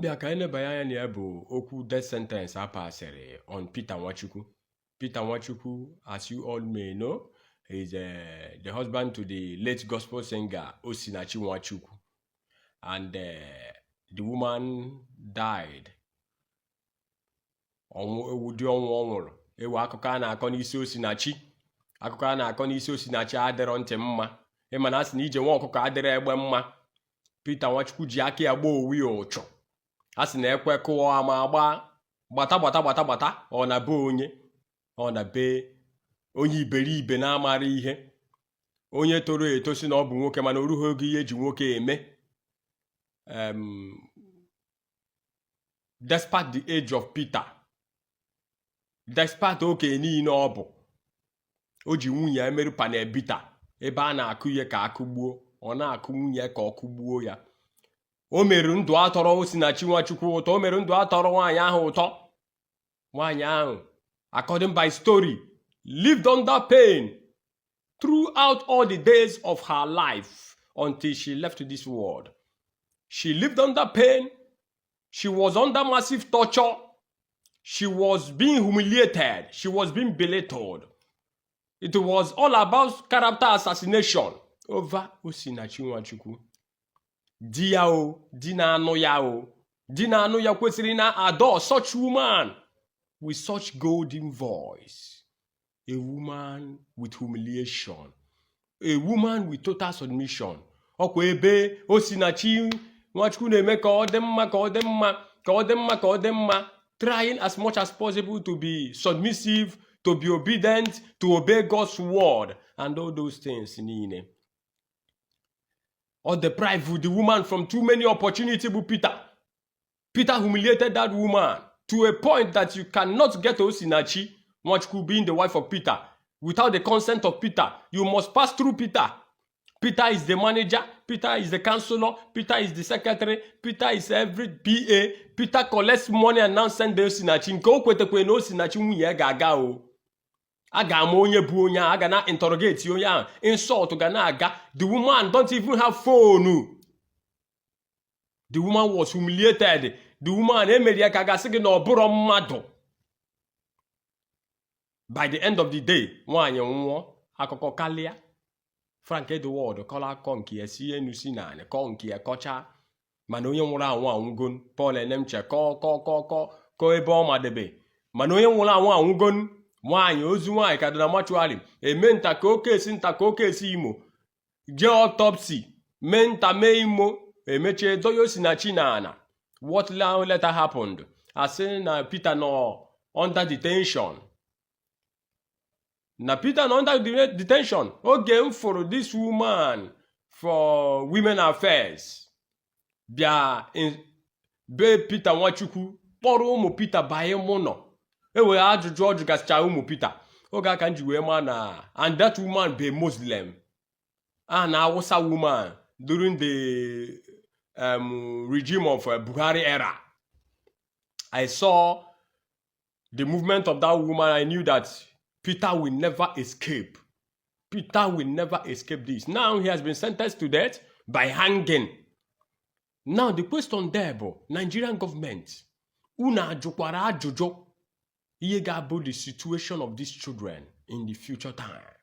bịa ka anyị nebanye anya na ya bụ okwu death sentence a pasịrị on Peter Nwachukwu. Peter Nwachukwu, as you all may know, is the husband to the late gospel singer Osinachi Nwachukwu, and the woman died. Ọnwụ ewu dị, ọnwụ ọ nwụrụ ewu. Akụkọ a na-akọ n'isi Osinachi, akụkọ a na-akọ n'isi Osinachi adịrọ ntị mma. Ịma na a sị na ije nwa ọkụkọ adịrọ egbe mma. Peter Nwachukwu ji aka ya gbaa owu ya ụchụ. A sị na ekwe kụọ ama agba gbata gbata gbata gbata. Ọ na be onye, ọ na be onye iberibe na-amara ihe, onye toro eto si na ọ bụ nwoke mana o rughị oge ihe eji nwoke eme. Despite the age of Peter, despite okenye niile ọ bụ, o ji nwunye ya merụ panel beater. Ebe a na-akụ ihe ka akụgbuo, ọ na-akụ nwunye ya ka ọ kụgbuo ya. O mere ndụ atọrọ Osinachi Nwachukwu ụtọ, o mere ndụ atọrọ nwaanyị ahụ ụtọ. Nwaanyị ahụ, according by story, lived under pain throughout all the days of her life until she left this world. She lived under pain. She was under massive torture. She was being humiliated. She was being belittled. It was all about character assassination over Osinachi Nwachukwu. Di ya o, di na-anụ ya o, di na-anụ ya kwesịrị na adore such woman with such golden voice. A woman with humiliation. A woman with total submission. Ọkwa ebe Osinachi Nwachukwu na-eme ka ọ dị mma, ka ọ dị mma, ka ọ dị mma, ka ọ dị mma, trying as much as possible to be submissive, to be obedient, to obey God's word and all those things niile. Ọ deprive the woman from too many opportunity bụ Peter. Peter humiliated that woman to a point that you cannot get Osinachi Nwachukwu, being the wife of Peter, without the consent of Peter. You must pass through Peter. Peter is the manager, Peter is the counselor, Peter is the secretary, Peter is every PA. Peter collects money and now send the Osinachi nke o kwetekwe na Osinachi nwunye ya ga-aga o. A ga-ama onye bụ onye ahụ, a ga na interrogate onye ahụ, insult ga na-aga. The woman don't even have phone. The woman was humiliated. The woman emeri ya ka a ga-asị gị na ọ bụrụ mmadụ. By the end of the day, nwaanyị nwụọ, akụkọ kalịa. Frank Edward kọrọ akụkọ nke ya, si enu si naanị kọọ nke ya kọchaa, mana onye nwụrụ anwụ anwụgon. Paul Enemche kọọ kọọ kọọ kọọ kọọ ebe ọ madebe, mana onye nwụrụ anwụ anwụgon. Nwaanyị, ozu nwaanyị ka dị na mortuary. Eme nta ka oke esi nta ka oke esi imo jee autopsy, mee nta mee imo, emechie doya Osinachi na ana. What now later happened, asị na Peter nọ under detention, na Peter nọ under detention. Oge m fụrụ this woman for women affairs bịa be Peter Nwachukwu, kpọrọ ụmụ Peter banye mụ nọ, ewere ajụjụ ọ jụgasịcha ụmụ Peter, oge aka m ji wee maa na and that woman be Muslim, a na Hausa woman during the regime of Buhari era. I saw the movement of that woman. I knew that Peter will never escape. Peter will never escape this. Now he has been sentenced to death by hanging. Now the question there bụ, Nigerian government, unu ajụkwara ajụjụ ihe ga-abụ the situation of these children in the future time,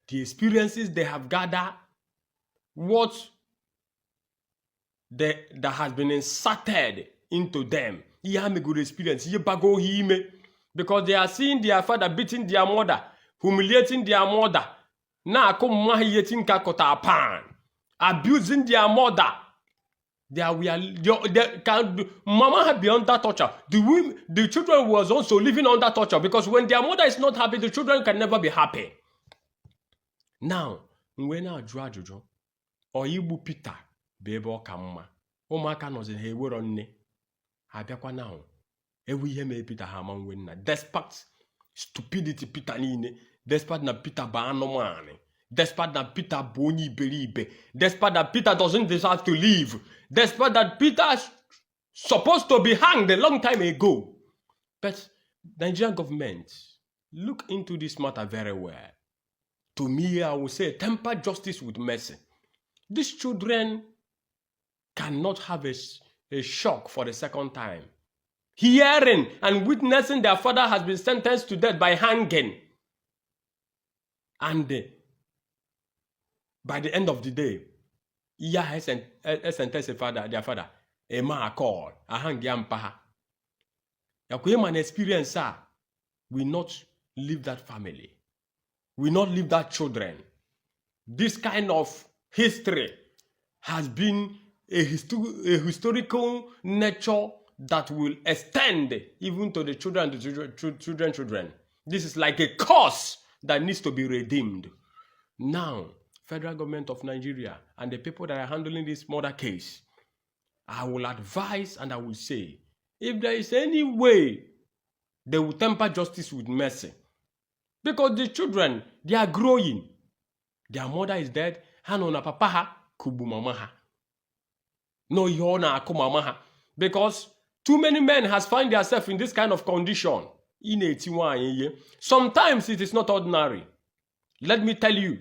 the experiences they have gathered, what that has been inserted into them, ihe ha megoro experience, ihe bago ha ime, because they are seeing their father beating their mother, humiliating their mother, na-akụ mma ha ihe tinka kụta pan, abusing their mother. They were they can mama ha be under torture. The women, the children was also living under torture, because when their mother is not happy, the children can never be happy. Now mgbe na-ajụ ajụjụ, ọ igbu Peter bụ ebe ọ ka mma. Ụmụaka nọzi ha ewero nne ha bịakwa now ewu ihe mere Peter, ha ama nwe nna, despite stupidity Peter niile, despite na Peter bụ anụmanụ, despite na Peter bụ onye iberibe, despite that Peter doesn't deserve to live, despite that Peter supposed to be hanged a long time ago. But Nigerian government, look into this matter very well. To me, I will say temper justice with mercy. These children cannot have a a shock for the second time, hearing and witnessing their father has been sentenced to death by hanging. And by the end of the day, ihe ahụ e sentence father, their father, eme accord ahang ya mpa ha yakwa. Ịma na experience a will not leave that family, will not leave that children. This kind of history has been a historical nature that will extend even to the children and the children, children, children. This is like a curse that needs to be redeemed. Now, federal government of Nigeria and the people that are handling this murder case, I will advise and I will say, if there is any way they will temper justice with mercy, because the children, they are growing. Their mother is dead. Ha nọ na papa ha kugbu mama ha. No ihe ọ na-akụ mama ha. Because too many men has find themselves in this kind of condition. Ị na-eti nwaanyị ihe. Sometimes it is not ordinary. Let me tell you.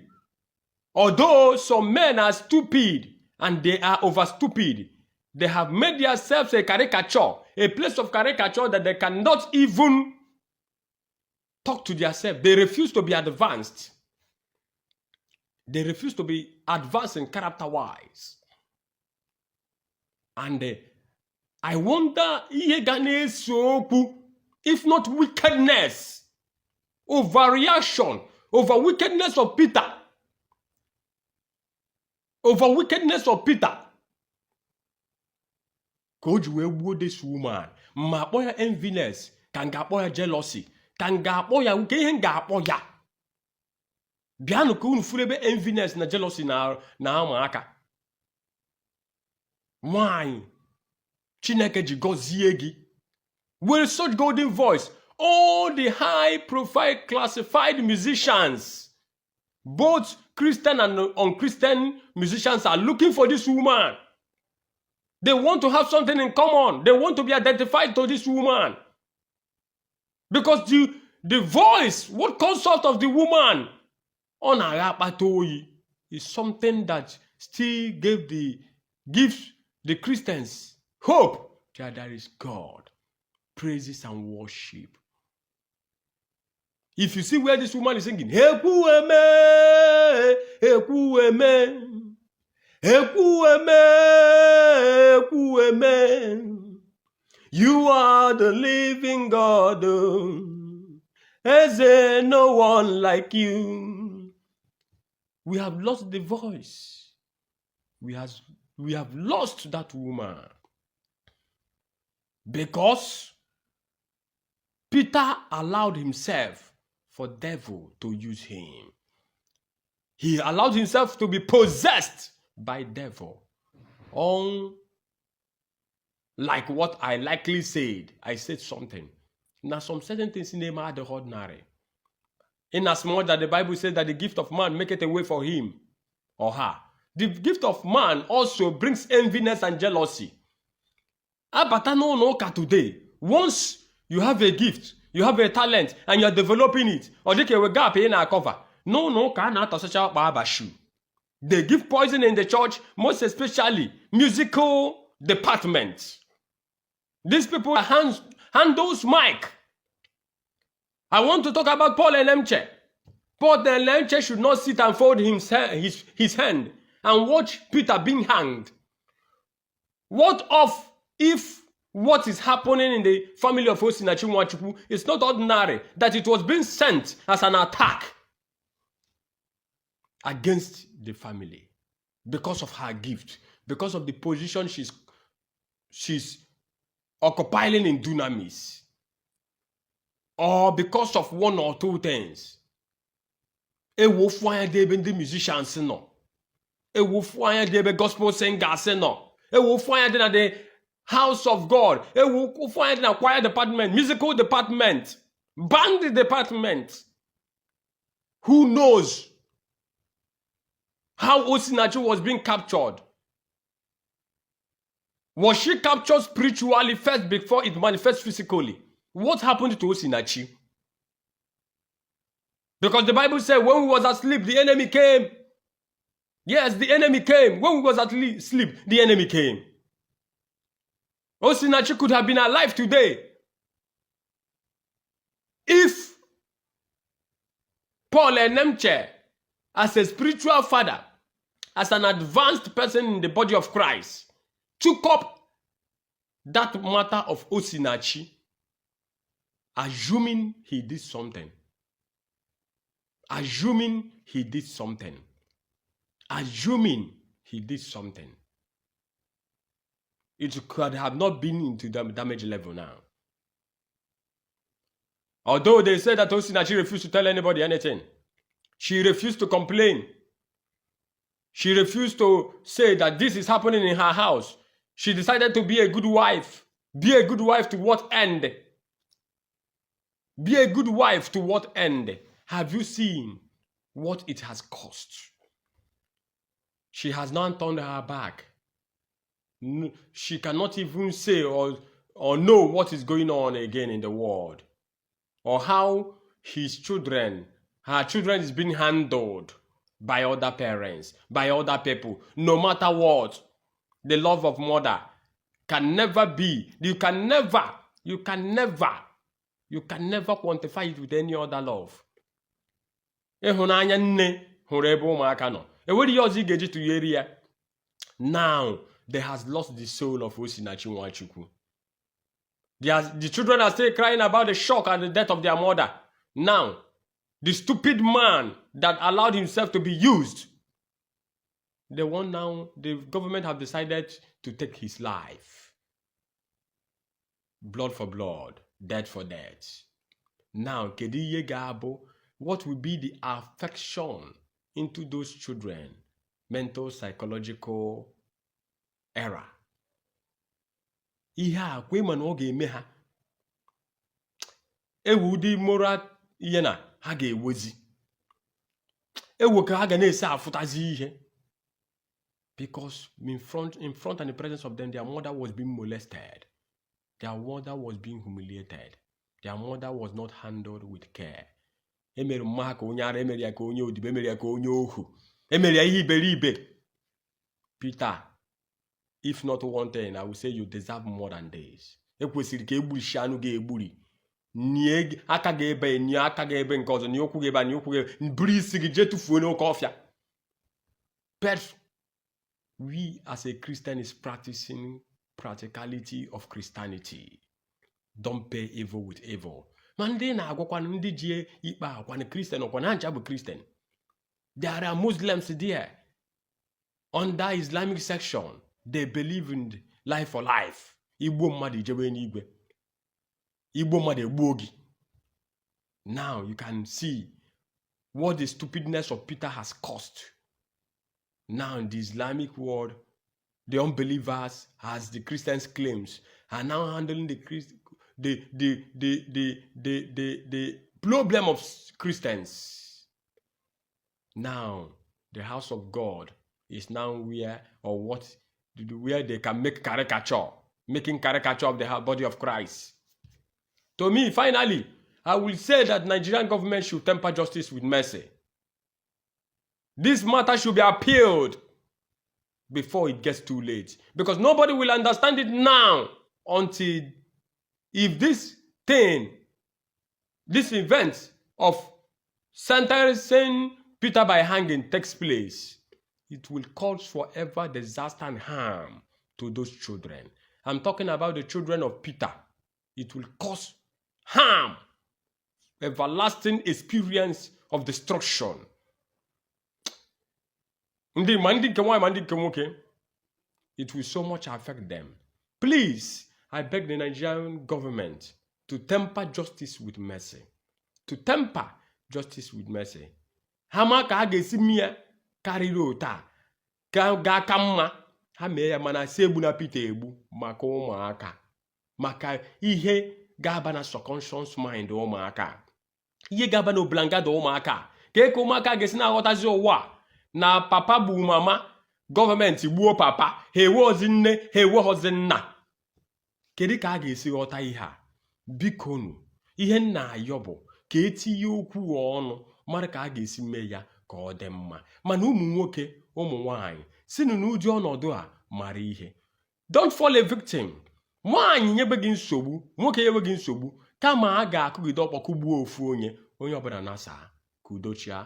Although some men are stupid and they are over stupid, they have made themselves a caricature, a place of caricature that they cannot even talk to themselves. They refuse to be advanced. They refuse to be advanced in character wise. And I wonder ihe ga na-ese okwu, if not wickedness, overreaction, over wickedness of Peter, over wickedness of Peter, ka o ji wee gbuo this woman. Ma akpọ ya enviness, ka m ga-akpọ ya jealousy, ka m ga-akpọ ya nke ihe m ga-akpọ ya. Bịanụ ka unu furu ebe enviness na jealousy na na-ama aka. Nwanyị Chineke ji gọzie gị with such golden voice, all the high profile classified musicians, both Christian and unchristian musicians, are looking for this woman. They want to have something in common. They want to be identified to this woman because the voice, what comes out of the woman, ọ na-agha akpata oyi, is something that still gives the Christians hope that there is God, praises and worship. If you see where this woman is singing, "Ekwueme, Ekwueme, Ekwueme, Ekwueme, you are the living God. Eze, no one like you." We have lost the voice. We have lost that woman. Because Peter allowed himself for devil to use him. He allowed himself to be possessed by devil. On like what I likely said, I said something. Now some certain things in them are the ordinary. In as much that the Bible says that the gift of man maketh a way for him or her, the gift of man also brings enviness and jealousy. Abata n'ụlọ ụka today, once you have a gift, you have a talent, and you are developing it, ọ dịka ewe gap ị na-acover n'ụlọ ụka, a na-atọsacha ọkpa abashu. They give poison in the church, most especially musical department. These people handles mic. I want to talk about Paul Enenche. Paul Enenche should not sit and fold his hand and watch Peter being hanged. What of if what is happening in the family of Osinachi Nwachukwu is not ordinary, that it was being sent as an attack against the family because of her gift, because of the position she's occupying in Dunamis, or because of one or two things? Ewofu anya dị ebe ndị musicians nọ, ewofu anya dị ebe gospel singers nọ, ewofu anya dị na the house of God, ewofu anya dị na choir department, musical department, band department. Who knows how Osinachi was being captured? Was she captured spiritually first before it manifests physically? What happened to Osinachi? Because the Bible said when we was asleep, the enemy came. Yes, the enemy came. When we was asleep, the enemy came. Osinachi could have been alive today if Paul Enenche, as a spiritual father, as an advanced person in the body of Christ, took up that matter of Osinachi, assuming he did something. Assuming he did something. Assuming he did something. It could have not been into the damage level now. Although they say that Osinachi refused to tell anybody anything. She refused to complain. She refused to say that this is happening in her house. She decided to be a good wife. Be a good wife to what end? Be a good wife to what end? Have you seen what it has cost? She has now turned her back. She cannot even say or know what is going on again in the world or how his children, her children is being handled by other parents, by other people. No matter what, the love of mother can never be, you can never quantify it with any other love. Ịhụnanya nne hụrụ ebe ụmụaka nọ, enwere ihe ọzọ ị ga-eji tụnyere ya. Now they has lost the soul of Osinachi Nwachukwu. The children are still crying about the shock and the death of their mother. Now, the stupid man that allowed himself to be used, the one now, the government have decided to take his life. Blood for blood, death for death. Now, kedu ihe ga-abụ, what will be the affection into those children, mental, psychological error? Ihe a kwe ma na ọ ga-eme ha ewu ụdị moral ihe na ha ga-ewezi ewu ka ha ga na-esi afụtazi ihe, because in front and in the presence of them, their mother was being molested, their mother was being humiliated, their mother was not handled with care. Emere mma ha ka onye ara, emere ya ka onye odibo, emere ya ka onye ohu, emere ya ihe iberibe. Peter, if not one thing, I will say you deserve more than this. Ekwesịrị ka egburisi anụ ga-egburi nie aka gị ebe, nie aka gị ebe nke ọzọ, nie ụkwụ gị ebe a, nie ụkwụ gị ebe, buru isi gị jee tụfuo n'oke ọfịa. But we as a Christian is practicing practicality of Christianity. Don't pay evil with evil. Ma ndị na-agwakwanụ ndị ji ikpe akwanụ Christian ọkwa na ncha bụ Christian. There are Muslims there under Islamic section. They believe in life for life. Igbuo mmadụ ijebe n'igwe, igbuo mmadụ egbuo gị. Now you can see what the stupidness of Peter has cost. Now in the Islamic world, the unbelievers, as the Christians claims, are now handling the Christ, the problem of Christians. Now the house of God is now where or what where they can make caricature, making caricature of the body of Christ. To me, finally, I will say that Nigerian government should temper justice with mercy. This matter should be appealed before it gets too late, because nobody will understand it now until if this thing, this event of sentencing Peter by hanging takes place, it will cause forever disaster and harm to those children. I'm talking about the children of Peter. It will cause harm, everlasting experience of destruction. Ndị ma ndị nke nwaanyị ma ndị nke nwoke, it will so much affect them. Please, I beg the Nigerian government to temper justice with mercy. To temper justice with mercy. Ha ma ka ha ga-esi mie karịrị otu a ka ga-aka mma ha mee ya, mana si egbu na Peter egbu maka ụmụaka, maka ihe ga-aba na subconscious mind ụmụaka, ihe ga-aba na oblongata ụmụaka, ka eke ụmụaka ga-esi na-aghọtazi ụwa a na papa gbu mama, gọọmenti gbuo papa ha, eweghọzi nne ha, eweghọzi nna. Kedu ka a ga-esi ghọta ihe a? Bikonu, ihe nna ayọ bụ ka etinye okwu ọnụ mara ka a ga-esi mee ya ka ọ dị mma. Mana ụmụ nwoke, ụmụ nwanyị, sinụ n'ụdị ọnọdụ a mara ihe. Don't fall a victim. Nwaanyị nyebe gị nsogbu, nwoke nyebe gị nsogbu, kama a ga-akụgide ọkpọ kụgbuo ofu onye, onye ọbụla na-asa ka udo chia.